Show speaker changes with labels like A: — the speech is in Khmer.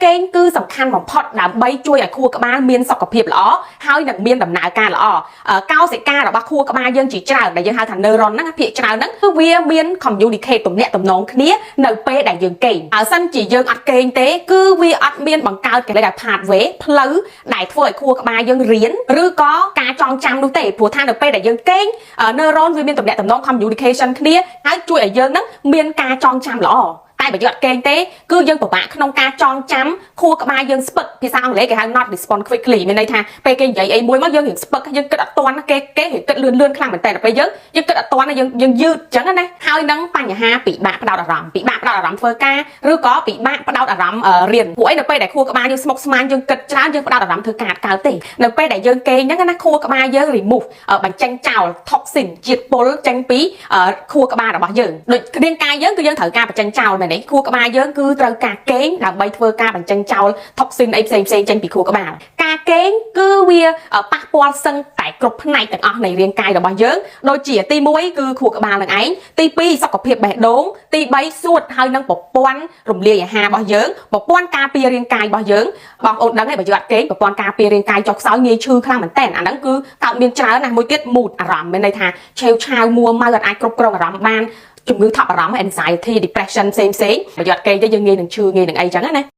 A: គេងគឺសំខាន់បំផុតដើម្បីជួយឲ្យខួរក្បាលមានសុខភាពល្អហើយនឹងមានដំណើរការល្អកោសិការបស់ខួរក្បាលយើងជាច្រើនដែលយើងហៅថា neuron ហ្នឹងភាគច្រើនហ្នឹងគឺវាមាន communicate ទំនាក់ទំនងគ្នានៅពេលដែលយើងគេងបើសិនជាយើងអត់គេងទេគឺវាអត់មានបង្កើតគេហៅថា pathway ផ្លូវដែលធ្វើឲ្យខួរក្បាលយើងរៀនឬក៏ការចងចាំនោះទេព្រោះថានៅពេលដែលយើងគេង neuron វាមានទំនាក់ទំនង communication គ្នាហើយជួយឲ្យយើងហ្នឹងមានការចងចាំល្អតែបើយើងអត់គេងទេគឺយើងពិបាកក្នុងការចងចាំខួរក្បាលយើងស្ពឹកភាសាអង់គ្លេសគេហៅ not respond quickly មានន័យថាពេលគេនិយាយអីមួយមកយើងរៀងស្ពឹកយើងគិតអត់ទាន់គេគេរៀងគិតលឿនលឿនខ្លាំងមែនតើពេលយើងយើងគិតអត់ទាន់យើងយើងយឺតអញ្ចឹងណាហើយនឹងបញ្ហាពិបាកផ្ដោតអារម្មណ៍ពិបាកផ្ដោតអារម្មណ៍ធ្វើការឬក៏ពិបាកផ្ដោតអារម្មណ៍រៀនព្រោះអីនៅពេលដែលខួរក្បាលយើងស្មុគស្មាញយើងគិតច្រើនយើងផ្ដោតអារម្មណ៍ធ្វើការអត់កើតទេនៅពេលដែលយើងគេងហ្នឹងណាខួរក្បាលយើង remove បញ្ចេញចោល toxin ជាតិពុលចេញពីខួរក្បាលរបស់យើងដូចរាងកាយយើងគឺយើងត្រូវការបញ្ចេញចោលមែនទេខួរក្បាលយើងគឺត្រូវការគេងដើម្បីធ្វើការបញ្ចេញចោល toxin អីផ្សេងផ្សេងចេញពីខួរក្បាលការគេងគឺវាប៉ះពាល់សឹងតែគ្រប់ផ្នែកទាំងអស់នៃរាងកាយរបស់យើងដូចជាទី1គឺខួរក្បាលនឹងឯងទី2សុខភាពបេះដូងទី3សួតហើយនឹងប្រព័ន្ធរំលាយអាហាររបស់យើងប្រព័ន្ធការពាររាងកាយរបស់យើងបងប្អូនដឹងហើយបើយើងអត់គេងប្រព័ន្ធការពាររាងកាយចុះខ្សោយងាយឈឺខ្លាំងមែនតើអាហ្នឹងគឺកើតមានច្រើនណាស់មួយទៀត mood អារម្មណ៍មានន័យថាឆេវឆាវមួម៉ៅអត់អាចគ្រប់គ្រងអារម្មណ៍បានជំងឺថប់អារម្មណ៍ anxiety, depression ផ្សេងផ្សេងបើយើងអត់គេងទេយើងងាយនឹងឈឺងាយនឹងអីចឹងណា។